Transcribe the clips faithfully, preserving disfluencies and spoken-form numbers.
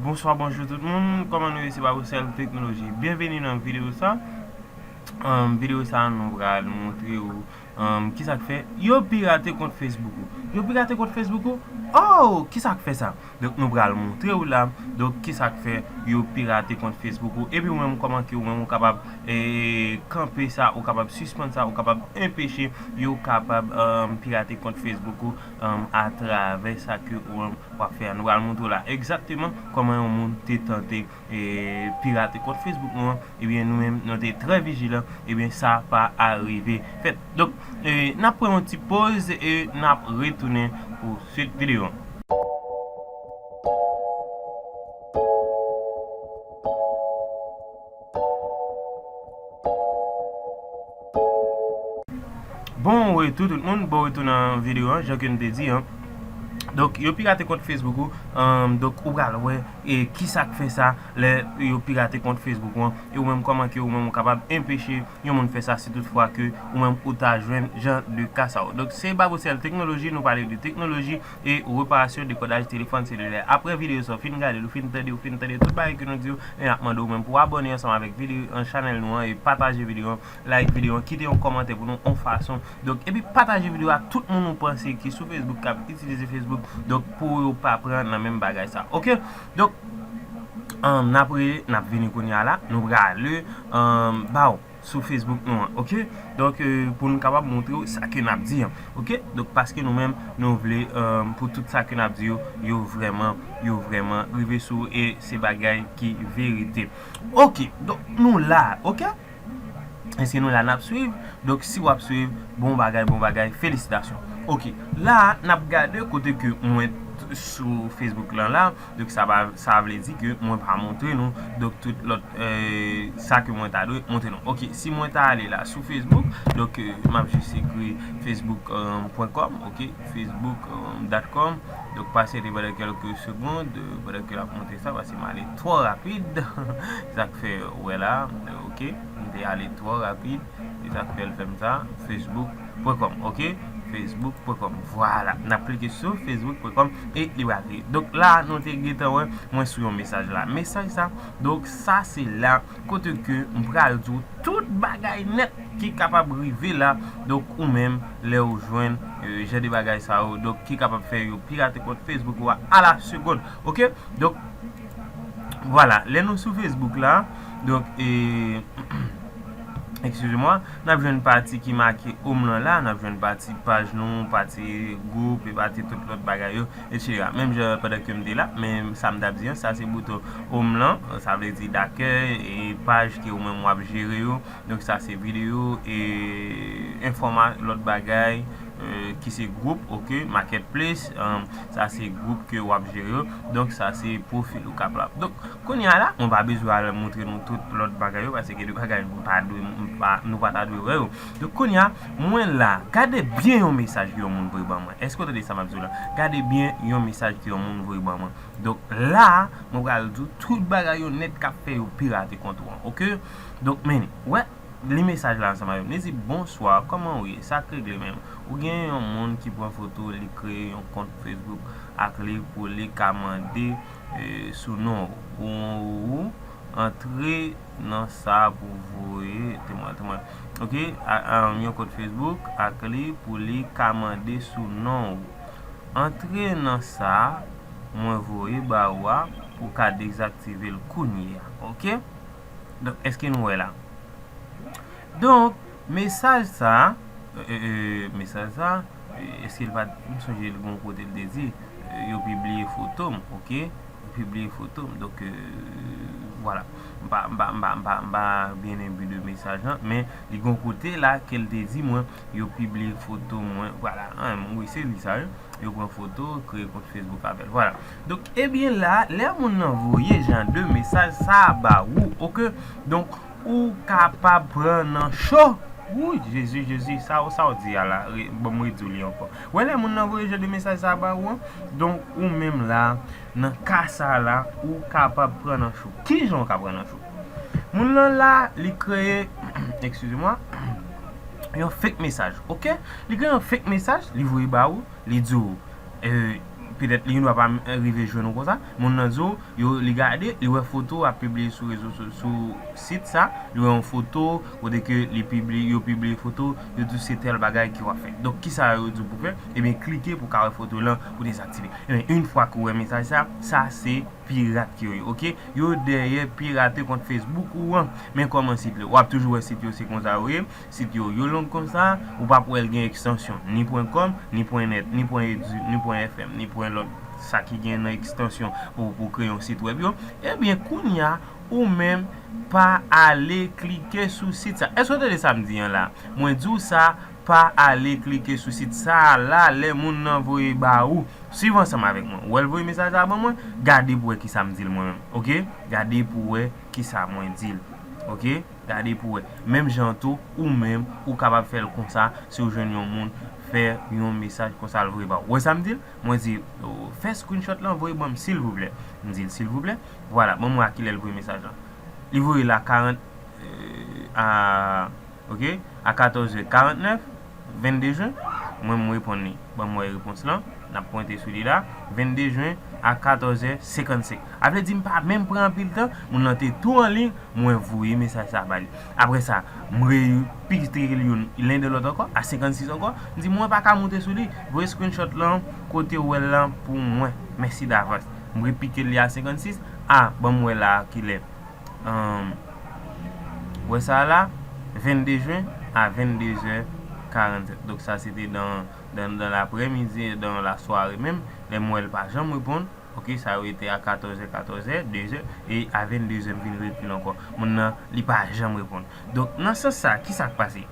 Bonswa, bonjou tout moun. Kòman nou ye? Se Babocel Teknoloji. Byenveni nan videyo sa. Ahn, videyo sa, nou pral montre w, ahn, kisa k fè yo pirate kont Facebook ou. Yo pirate kont Facebook ou? Oh, kisa k fè sa? Donk, nou pral montre w la. Donk, kisa k fè yo pirate kont Facebook ou. Epi ou menm, kòman ke ou menm ou kapab, eh, kanpe sa, ou kapab sispann sa, ou kapab enpeche yo kapab, ahn, pirate kont Facebook ou, ahn, atravè sa ke ou menm w ap fè a. Nou pral montre w la egzakteman kòman yon moun te tante, eh, pirate kont Facebook nou an. Ebyen, nou menm, nou te trè vijilan. Ebyen, sa pa arive fèt. Donk, eh, n ap pran yon ti poz e n ap retounen pou swit videyo an. Bon retou tout moun, bon retou nan videyo an, jan ke n te di an. Donk, yo pirate kont Facebook ou, ahn, donk, ou pral wè, e kisa k fè sa, lè yo pirate kont Facebook ou an, e ou menm kòman ke ou menm ou kapab enpeche yon moun fè sa si tout fwa ke ou menm ou ta jwenn jan de ka sa yo. Donk, se Babocel Teknoloji, nou pale de teknoloji e reparasyon dekodaj telefòn selilè. Apre videyo sa, w fin gade l, ou fin tande, ou fin tande tout bagay ke nou di yo, e n ap mande w menm pou w abòne ansanm avèk videyo, an chanèl nou an e pataje videyo an, like videyo an, kite yon kòmantè pou nou, yon fason. Donk, epi pataje videyo a tout moun ou panse ki sou Facebook, k ap itilize Facebook. Donk, pou yo pa pran nan menm bagay sa. Oke? Donk, ahn, n ap re-, n ap vini kounye a la, nou prale, ahn, ba w sou Facebook nou an, oke? Donk, eh, pou nou kapab montre w sa ke n ap di an, oke? Donk, paske nou menm, nou vle, eh, pou tout sa ke n ap di yo, yo vrèman, yo vrèman rive sou ou e se bagay ki verite. Oke, donk, nou la, oke? Èske nou la, n ap swiv? Donk, si w ap swiv, bon bagay, bon bagay, felisitasyon. Oke, la, n ap gade kote ke mwen t-, sou Facebook lan la, Donk, sa pa, sa vle di ke mwen pa montre nou, donk, tout lòt, eh, sa ke mwen ta dwe montre nou. Oke, si mwen ta ale la sou Facebook, donk, eh, m ap jis ekri facebook, eh, pwen kòm, oke, facebook, eh, dot com. Donk, pasyante pandan kèlke segond, eh, pandan ke l ap montre sa, paske m ale twò rapid. Sa k fè, wè la, eh, oke, m te ale twò rapid. E sa k fè l fè m sa, facebook pwen kòm, oke? facebook pwen kòm, vwala. N ap klike sou facebook pwen kòm e li pral vini. Donk la, nou te gentan wè, mwen sou yon mesaj la. Mesaj sa, donk sa se la, kote ke m pral di w tout bagay nèt ki kapab rive la. Donk ou menm, lè ou jwenn, eh, jan de bagay sa yo, donk ki kapab fè yo pirate kont Facebook ou a, a la segonn, oke? Donk, vwala, lè nou sou Facebook la, donk, eh, Excusez-moi, n ap jwenn pati ki make home lan la, n ap jwenn pati paj nou, pati gwoup, e pati tout lòt bagay yo, et cetera. Menm jan pandan ke m te la, men sa m t ap di an, sa se bouton home lan, sa vle di dakèy, e paj ke ou menm w ap jere yo. Donk sa se videyo, e enfòma-, lòt bagay, eh, ki se gwoup, oke, marketplace, eh, sa se gwoup ke w ap jere yo. Donk sa se pwofil ou k ap la. Donk, kounye a la, mwen pa bezwen al montre nou tout lòt bagay yo, paske gen de bagay m pa dwe, m pa, nou pa ta dwe wè yo. Donk, kounye a, mwen la, gade byen yon mesaj ke yon moun voye ban mwen. Èske w tande sa m ap di w la? Gade byen yon mesaj ke yon moun voye ban mwen. Donk, la, mwen pral di w tout bagay yo nèt k ap fè yo pirate kont ou an, oke? Donk, men, wè, li mesaj la ansanm avè m. Li di, "Bonswa, kòman ou ye? Sa k regle menm? Ou gen yon moun ki pran foto, li kreye yon kont Facebook ak li pou li ka mande, eh, sou non ou. Ou antre nan sa pou voye, temwen, temwen. Oke, a, a, yon kont Facebook ak li pou li ka mande sou non ou. Antre nan sa mwen voye ba ou a pou ka dezaktive l kounye a." Oke? Donk, èske nou wè la? Donk, mesaj sa, e, e, e, mesaj sa, e, èske l pa t, m sonje l gon kote l te di, e, yo pibliye foto m, oke? Yo pibliye foto m, donk, e, vwala. M pa, m pa, m pa, m pa, m pa byen enbi de mesaj lan, men li gon kote la ke l te di mwen, yo pibliye foto mwen, vwala, an, wi, se li sa, wi. Yo pran foto, kreye kont Facebook avè l. Vwala. Donk, ebyen la, lè moun nan voye jan de mesaj sa a ba ou, oke? Donk, ou kapab pran nan cho. Wouy, Jezi, Jezi, sa w, sa w di a la, re-, ban m redi w li ankò. Wè lè moun nan voye jan de mesaj sa a ba ou an, donk, ou menm la, nan ka sa a la, ou kapab pran nan cho. Kijan w ka pran nan cho? Moun nan la, li kreye, excusez-moi, yon fake mesaj, oke? Li kreye yon fake mesaj, li voye ba ou, li di w, eh, Petèt li gendwa pa rive jwenn ou konsa. Moun nan di w, yo, li gade, li wè foto w ap pibliye sou rezo so-, sou sit sa, li wè yon foto kote ke li pibliye, yo pibliye foto, yo di w se tèl bagay ke w ap fè. Donk, kisa yo di w pou fè? Ebyen, klike pou w ka wè foto lan pou dezaktive. Ebyen, yon fwa ke w wè mesaj sa, sa se pirat ke yo ye, oke? Yo dèyè pirate kont Facebook ou an. Men kòman sit yo? W ap toujou wè sit yo se konsa yo ye. Sit yo, yo long konsa, ou p ap wè l gen ekstansyon, ni pwen kòm, ni pwen nèt, ni pwen edu, ni pwen fm, ni pwen lòt, sa ki gen nan ekstansyon pou, pou kreye yon sit wèb yo. Ebyen, kounye a, ou menm, pa ale klike sou sit sa. Èske w tande sa m di an la? Mwen di w sa, pa ale klike sou sit sa a la, lè moun nan voye ba ou. Swiv ansanm avèk mwen. Ou wè l voye mesaj la ban mwen? Gade pou wè kisa m di l mwen menm, oke? Gade pou wè kisa mwen di l, oke? Gade pou wè. Menm jan tou, ou menm, ou kapab fè l konsa, si w jwenn yon moun fè yon mesaj konsa, l voye ba ou. Ou wè sa m di l? Mwen di, "Oh, fè screenshot lan, voye ban m, silvouplè." M di l, "Silvouplè." Vwala, ban m wè a kilè l voye mesaj lan. Li voye l a karant, euh, a, oke, a katòz è karantnèf, vennde jen, mwen m reponn li. Ban m wè repons lan. N ap pwente sou li la. Vennde jen a katòz è senkannsenk. A vle di, m pa menm pran anpil tan. Moun lan te tou an liy, mwen voye mesaj sa ba li. Apre sa, m repike l youn, len de lòt ankò, a senkannsis ankò. M di, "Mwen pa ka moute sou li. Voye screenshot lan, kote w wè l lan pou mwen. Mèsi davans." M repike l li a senkannsis. A, ban m wè la kilè. Ann, wè sa la, vennde jen a vennde zè karannsèt. Donk sa se te dan, dan, dan laprèmidi, dan lasware menm. Lè m wè l pa janm reponn. Oke, sa yo te a katòz è, katòz è, de zè, e a vennde zè m vin repile ankò. Moun nan, li pa janm reponn. Donk, nan sans sa, kisa k pase?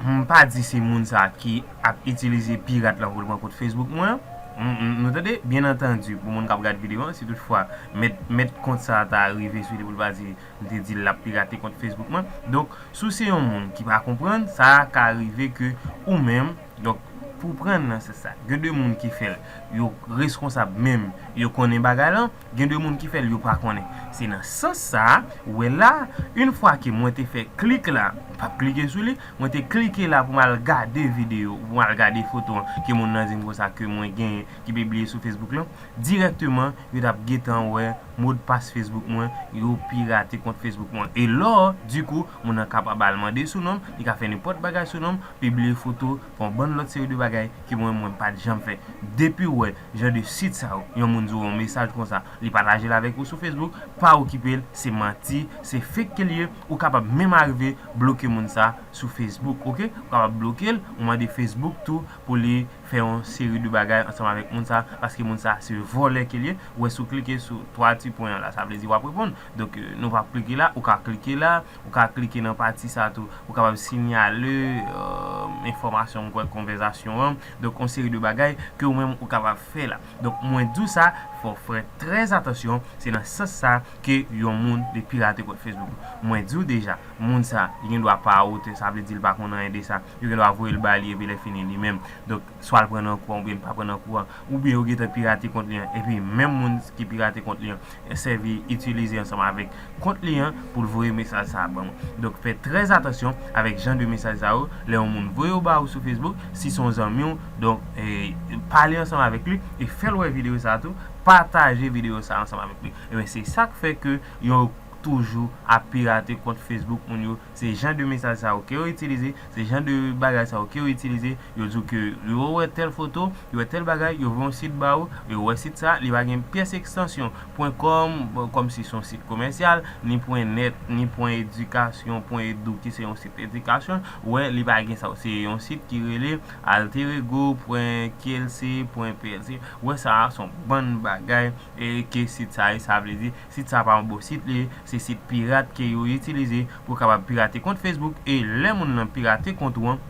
M pa di se moun sa ki ap itilize pirat lan pou l pran kont Facebook mwen. M, m, nou tande? Byen antandi, pou moun k ap gade videyo an, si toutfwa mèt, mèt kont sa ta rive sou li pou l pa di m te di l ap pirate kont Facebook mwen. Donk, si w se yon moun ki pa konprann, sa ka rive ke ou menm, donk, pou pran nan sans sa, gen de moun ki fè l, yo reskonsab menm, yo konnen bagay lan, gen de moun ki fè l, yo pa konnen. Se nan sans sa, ou wè la, yon fwa ke mwen te fè klik la, m p ap klike sou li, mwen te klike la pou m al gade videyo, pou m al gade foto an, ke moun nan di m konsa ke mwen genyen, ki pibliye sou Facebook lan, dirèkteman, yo t ap gentan wè modpas Facebook mwen, yo pirate kont Facebook mwen. E lò, dikou, moun nan kapab al mande sou non m, li ka fè nenpòt bagay sou non m, pibliye foto, fè yon bann lòt seri de bagay ke mwen, mwen pa t janm fè. Depi w wè jan de sit sa yo, yon moun di w yon mesaj konsa, li pataje l avèk ou sou Facebook, pa okipe l, se manti, se fake ke l ye, ou kapab menm arive bloke moun sa sou Facebook, oke? Ou kapab bloke l, ou mande Facebook tou pou li fè yon seri de bagay ansanm avèk moun sa, paske moun sa se vòlè ke l ye. Ou wè, si w klike sou twa ti pwen an la, sa vle di w ap reponn. Donk, euh, nou p ap klike la, ou ka klike la, ou ka klike nan pati sa tou. Ou kapab sinyale, euh, enfòmasyon, m kwè, konvèsasyon an. Donk, yon seri de bagay ke ou menm ou kapab fè la. Donk, mwen di w sa, fò w fè trè atansyon, se nan sans sa ke yon moun te pirate kont Facebook. Mwen di w deja, moun sa, li gen dwa pa wotè, sa vle di l pa konn anyen de sa. Yo gen dwa voye l ba li, epi lè fini, li menm. Donk, swa l pran nan kou an, oubyen l pa pran nan kou an, oubyen yo gentan pirate kont li an, epi menm moun ki pirate kont li an, sèvi, itilize ansanm avèk kont li an pou l voye mesaj sa a ban mwen. Donk, fè trè atansyon avèk jan de mesaj sa yo, lè yon moun voye yo ba ou sou Facebook, si se yon zanmi w, donk, e, pale ansanm avèk li, e fè l wè videyo sa a tou, pataje videyo sa a ansanm avèk li. Ebyen, se sa k fè ke yo toujou ap pirate kont Facebook moun yo. Se jan de mesaj sa yo ke yo itilize, se jan de bagay sa yo ke yo itilize. Yo di w ke yo wè tèl foto, yo wè tèl bagay, yo voye yon sit ba ou, yo wè sit sa, li pa gen pyès ekstansyon, pwen kòm, bon, kòmsi se yon sit komèsyal, ni pwen nèt, ni pwen edikasyon, pwen edu ki se yon sit edikasyon, wè, li pa gen sa, se yon sit ki rele alter ego pwen K L C pwen P L C. Wè sa, se yon bann bagay, e, ke sit sa ye, sa vle di, sit sa pa yon bon sit li ye, se sit pirat ke yo itilize pou kapab pirate kont Facebook, e lè moun nan pirate kont ou an,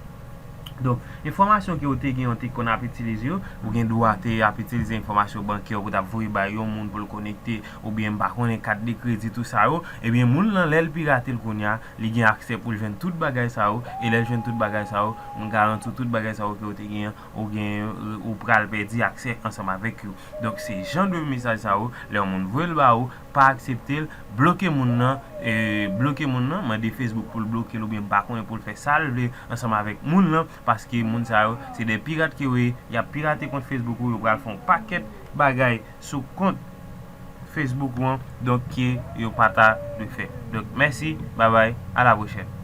donk, enfòmasyon ke ou te gen, ou te konn ap itilize yo, ou gen dwa te ap itilize enfòmasyon bankè ou pou t ap voye bay yon moun pou l konekte, oubyen m pa konnen kat de kredi, tou sa yo, ebyen moun nan lè l pirate l kounye a, li gen aksè pou l jwenn tout bagay sa yo, e lè l jwenn tout bagay sa yo, m garanti w tout bagay sa yo ke ou te gen an, ou gen, ou pral pèdi aksè ansanm avèk yo. Donk, se jan de mesaj sa yo, lè yon moun voye l ba ou, pa aksepte l, bloke moun nan, e, bloke moun nan, mande Facebook pou l bloke l oubyen m pa konnen pou l fè sa l vle ansanm avèk moun nan, paske moun sa yo se de pirat ke yo ye, y ap pirate kont Facebook ou, yo pral fè yon pakèt bagay sou kont Facebook ou an, donk ke yo pa ta dwe fè. Donk, mèsi, babay, a la pwochèn.